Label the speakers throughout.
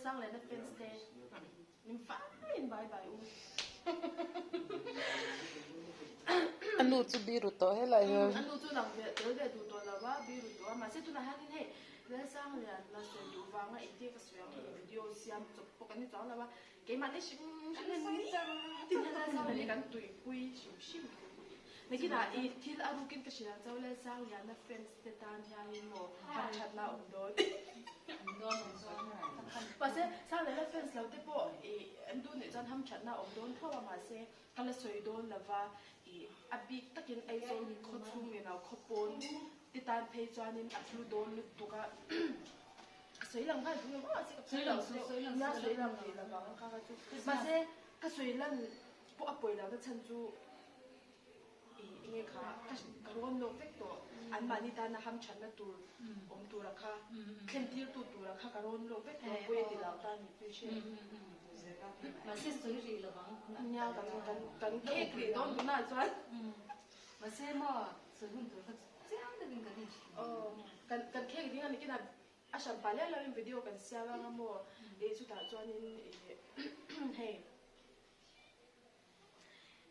Speaker 1: Lalsangliana fans te min faiin bye bye u.
Speaker 2: A nu chu biru tawh helai hian.
Speaker 1: A nu chu lang ve tel ve duh tawh lo a, biru tawh a, mahse tunah hianin hei Lalsangliana sawi duh vanga engtia ka sawi ang hei video siam chawp pawh kan ni chuang lo a, keimahni hrim hrim hian ni tin hian Lalsangliana hi kan tuipui hrim hrim. Nakinah i thil a rukin ka hrilh ang chauh Lalsangliana fans te tan hianin maw hamthatna a awm dawn. Mahse Sangliana fans lo te pawh i an duh nih chuan hamthatna a awm dawn tho a mahse ka la sawi dawn lova i a bik takin Aizawl khaw chhung leh lo khaw pawn te tan phei chuanin a hlu dawn lutuk a ka sawi lang nghal duh lo maw mahse ka sawi lang nia sawi lang rih lo vang kha kha chu mahse ka sawi lan pawh a pawi lo na chhan chu I enge kha ka ka rawn lawk vek tawh anmahni tana hamthatna tur awm tura kha thlen tir tu tura kha ka rawn lawk vek tawh pawi a ti lo ta ni chu i hre
Speaker 3: Mahse sawi rih lo ang.
Speaker 1: Nia kan kan kan khek rih dawn tunah chuan.
Speaker 3: Mahse maw sawi hun tur kha chiang takin kan inhrilh.
Speaker 1: Aw kan kan khek ding a ni kinah a hran pah liau liauin video kan siam anga maw i chutah chuanin i hei.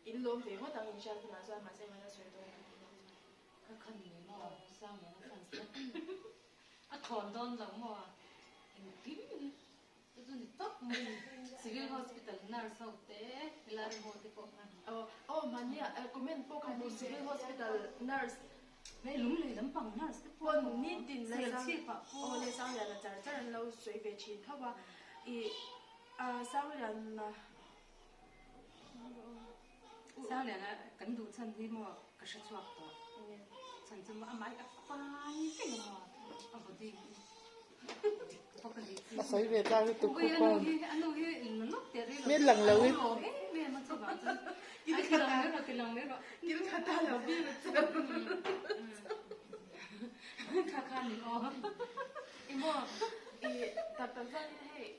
Speaker 1: In lawm ve ngawt ang in hriat hunah chuan mahse engmah la sawi dawn lo.
Speaker 3: Ka khan ni maw Sang Liana fans te a thawn dawn lo maw engkim chu chu ni tawp mai ni Civil Hospital nurse ho te helai ho te pawh khan.
Speaker 1: Aw aw mahnia comment pawh ka hmu Civil Hospital nurse
Speaker 3: Hei lunglei lampang nurse te pawh
Speaker 1: pawn nitin la
Speaker 3: sel chhip ah pawh
Speaker 1: aw le Sang Liana char char an lo sawi ve thin tho a i Sang Liana
Speaker 3: Sangliana kan duh chhan hi maw ka hre chhuak tawh. Chhan chu maw amah hi a fai vek a maw a body hi bawk a ni chi.
Speaker 2: A sawi ve tlak lutuk
Speaker 3: Ui
Speaker 2: khawp a.
Speaker 3: anu hi anu hi in la nawk teh rih lo.
Speaker 2: Hmel lang lo in.
Speaker 3: A lawm em em a chuvang chuan a ti lang mai rawh ti lang mai rawh.
Speaker 1: Kil khata lo bik a chu.
Speaker 3: Kha kha ni aw.
Speaker 1: I maw i tak tak zan in hei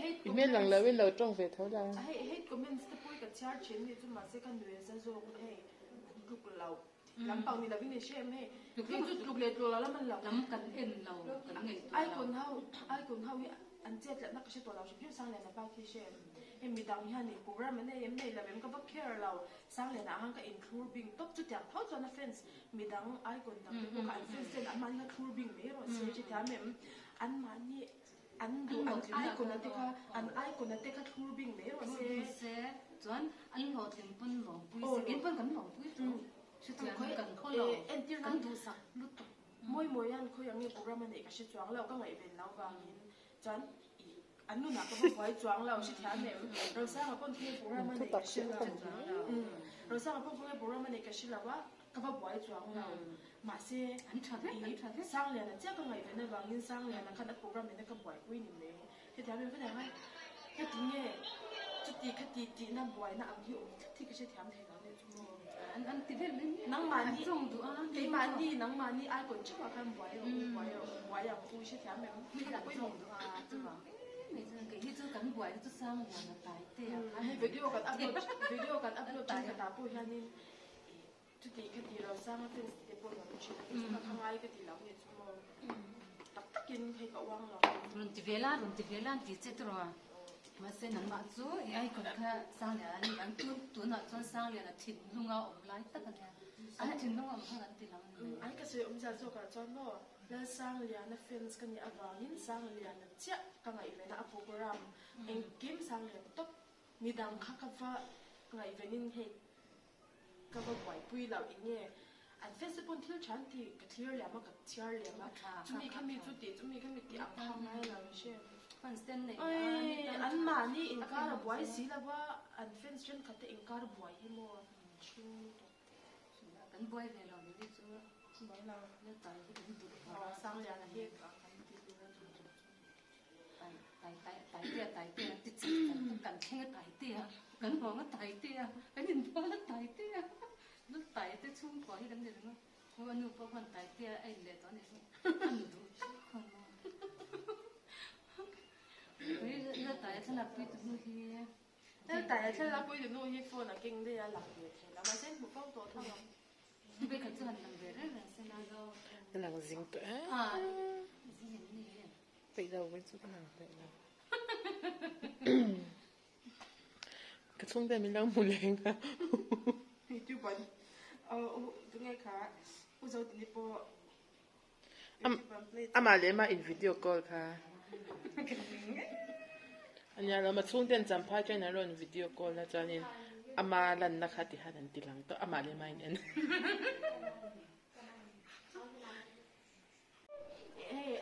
Speaker 1: hate
Speaker 2: I hmel lang lo in lo tawng ve tho la.
Speaker 1: Hei hate comments te pawh hi ka chhiar thin ni chu mahse ka nuih za zawk hei an tluk lo lampang ni lovin i hre em hei hei chu tluk leh tluk lo lam an lo.
Speaker 3: Lam kan en lo kan ngaihtuah lo.
Speaker 1: Icon ho icon ho hi an chet tlatna ka hre tawh lo hrim hrim Sangliana bak hi hre em hei midang hian in program an nei em nei lo em ka va care lo Sangliana ah khan ka inthlur bing tawp chutiang tho chuan a fans midang icon dang te pawh kha an fans ten anmahni kha thlur bing mai erawh se chutiang em anmahni An duh an icon a te kha an icon a te kha thlur bing mai rawh se.
Speaker 3: Thlur bing se chuan an hlawhtling pawn lawmpui se kein pawn kan lawmpui tho chutiang kan khaw lo kan duhsak lutuk.
Speaker 1: Mawi mawi an khawi ang nge program a neih ka hre chuang lo ka ngaihven lo vangin chuan i an nunah ka va buai chuang lo hrethiam em Rosanga pawn khawnge program a neih ka hre lo Rosanga pawn khawnge program a neih ka hre lo a Ka va buai chuang lo. Mahse,
Speaker 3: An tha vek, an tha vek.
Speaker 1: Sangliana chiah ka ngaihven avangin Sangliana khan a program ina ka buaipui ni mai. Hetiang em hetiang a heti nge chuti khati tihna buaina ang hi awm tlat hi ka hrethiam thei lo nih chu maw.
Speaker 3: An an ti vel mai mai.
Speaker 1: Nangmahni
Speaker 3: An tawng duh a.
Speaker 1: Keimahni nangmahni icon theuhah khan buai rawh u, buai rawh u, buai ang u hrethiam em?
Speaker 3: Mi an tawng duh a chuvang em mai chuan kei hi chu kan buaina chu Sangliana tai te ah khan.
Speaker 1: Hei video kan upload video kan upload thenkhatah pawh hianin Chuti ka ti lo sang a fans te pawh nuam thin a chu ka kha ngai ka ti lo nge chu maw tak takin hei ka uang lo.
Speaker 3: Rawn ti ve la rawn ti ve la an ti che tawh a mahse nangmah chu i icon kha Sangliana a ni ang tun tunah chuan Sangliana thinlunga awm lai tak a nia an thinlunga awm kha kan ti lo a ni mai.
Speaker 1: Ai ka sawi awmzia zawkah chuan maw Lalsangliana fans ka nih avangin Sangliana chiah ka ngaihven a a program engkim Sangliana tawp midang kha ka va ngaihvenin hei Ka va buaipui lo eng nge an fans te pawn thil tha an ti ka thlir liam a ka chhiar liam a chumi kha mi chu tih chumi kha mi tih ang kha ngai lo in hre Oi an mahni inkar a buai si lo va an fans thenkhat te inkar buai hi maw chhung lutuk
Speaker 3: kan buai ve lo ni chu
Speaker 1: buai lo
Speaker 3: la tai hi kan duh
Speaker 1: aw Sangliana hi kan ti tur a chu chu
Speaker 3: Tai tai tai taitea taitea an ti chak chak a kan thleng a taitea kan vawng a taitea kan inbual a taitea lu taite chhungkua hi kan ni reng a aw a nu pawh khuan taitea a in leh tawh a nih chu a nu duh tak khuan maw ui la taia thlalak pui tu nu hi
Speaker 1: Lal taia thlalak pui tu nu hi phone a keng daih a lang ve thei lo mahse hmu fo tawh tho ang.
Speaker 3: Vei khat chu han lang ve reng reng se na zo.
Speaker 2: Lang zing tawh em.
Speaker 3: A zing em ni.
Speaker 2: Peih lo mai chu ka lang peih lo. Ka chhungte min lo hmu leng a.
Speaker 1: YouTube an tunge kha U Zotini pawh YouTube an play
Speaker 2: Amah leh amah in video call kha. Ania lo ma chhungten champhai chuan an rawn video call na chuanin ama lanna kha ti khan an ti lang tawh amah leh amah in en.
Speaker 1: Hei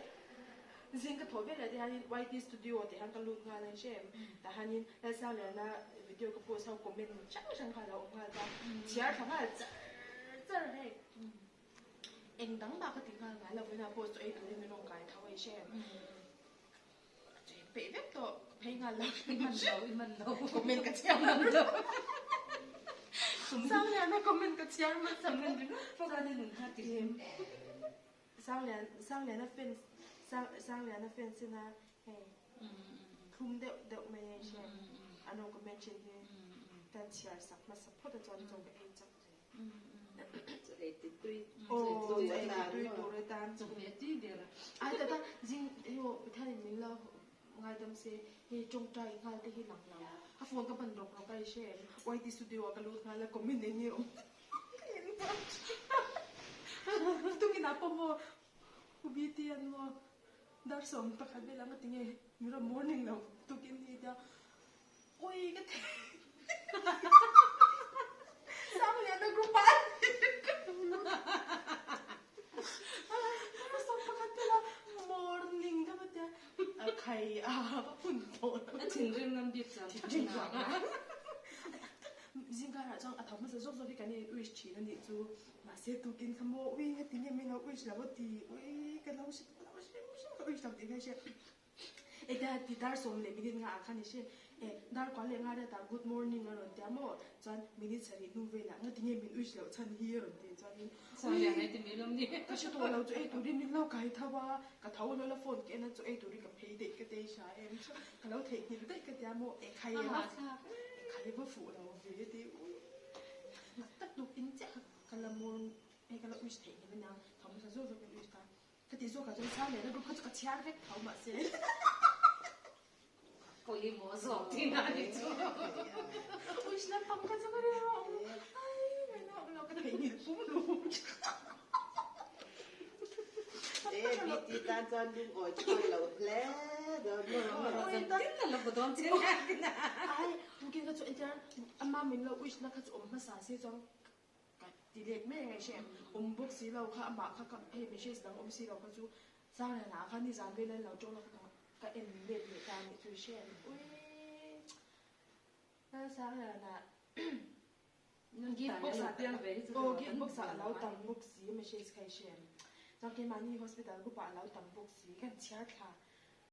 Speaker 1: zing ka thawh vel ah te hianin YT studio tih hian ka lut nghal a hre em tah hianin Lalsangliana video ka post ho comment hrang hrang kha a lo awm nghal ta chhiar thla nghal char char hei eng dang mah ka ti nghal ngai lo vena post chu ei turin min rawn kai tho a i hre em peih vek tawh ka phei nghal lo
Speaker 3: i man lo i man lo
Speaker 1: comment ka chhiar man lo Sangliana comment ka chhiar hmasa
Speaker 3: ber nun kha ti hlim
Speaker 1: Sanglian Sangliana fans Sang Sangliana fans ina hei thlum deuh deuh mai a hre an rawn comment thin hi kan chhiar sak hmasa phawt a chuan chaw ka ei chak zel.
Speaker 4: Chaw ei ti tui
Speaker 1: Aw chaw ei ti tui tur atan
Speaker 3: chawhmeh tui ber
Speaker 1: ai tata zing hei aw Pathianin min lo ngaidam se hei tawngtai nghal te hi lang lo a phone ka hman rawk rawk a i hre em YT studio ah ka lut nghal a comment eng nge awm Tungin ah pawh maw U Bitian maw dar 11 vel ang a ti nge mi rawn morning lo tukin hi tia ui ka thei Sangliana group ah dar 11 vel a morning ka va tia a khai a va phun tawh lo.
Speaker 3: A thinrim ngam bik chuan
Speaker 1: thinrim vang a. Zingkarah chuan a tho hmasa zawk zawk hi kan in wish thin a nih chu. Mahse tukin kha maw ui nga tinge min lo wish lo a ti ui ka lo hre ka lo hre hrim ka wish lo tih kha i hria. Ete ti dar sawm leh minute nga ah khan i hria e dar kual leh nga riat ah good morning a rawn tia maw chuan minute sarih hnu velah nga tinge min wish loh chhan hi a rawn ti chuanin ui ka hre tawh lo chu ei turin min lo kai tho a ka tho hlawl a phone ka en a chu ei turin ka phei daih ka tei hria em ka lo theihnghilh daih ka tia maw e khai a khai va fuh lo ve ti ui tak tak tuk in chiah kha ka la mawn hei ka la wish theih ngem ania tho hmasa zawk zawk in wish ta ka ti zawk ah chuan chhang leh na group kha chu ka chhiar vek tho mahse
Speaker 3: pawimawh zawk thin a ni chu
Speaker 1: wish lampang kha chu ka ri rawh ai ngaihna awm lo ka theihnghilh pum lum
Speaker 4: E BT tan chuan lungawi thlawt lo hle dawn
Speaker 1: Ai tukin kha chu entir ama min lo wish na kha chu awm hmasa se chuan ka ti let mai ang hre awm bawk si lo kha amah kha ka hei message dang awm si lo kha chu Sangliana ah khan nizan vel an lo tawng na kha ka en let leh ta anih chu i hre em ui Sangliana Gift box ah aw gift box ah a lo tam bawk si message kha i hre em chuan keimahni hospital group ah a lo tam bawk si kan chhiar thla.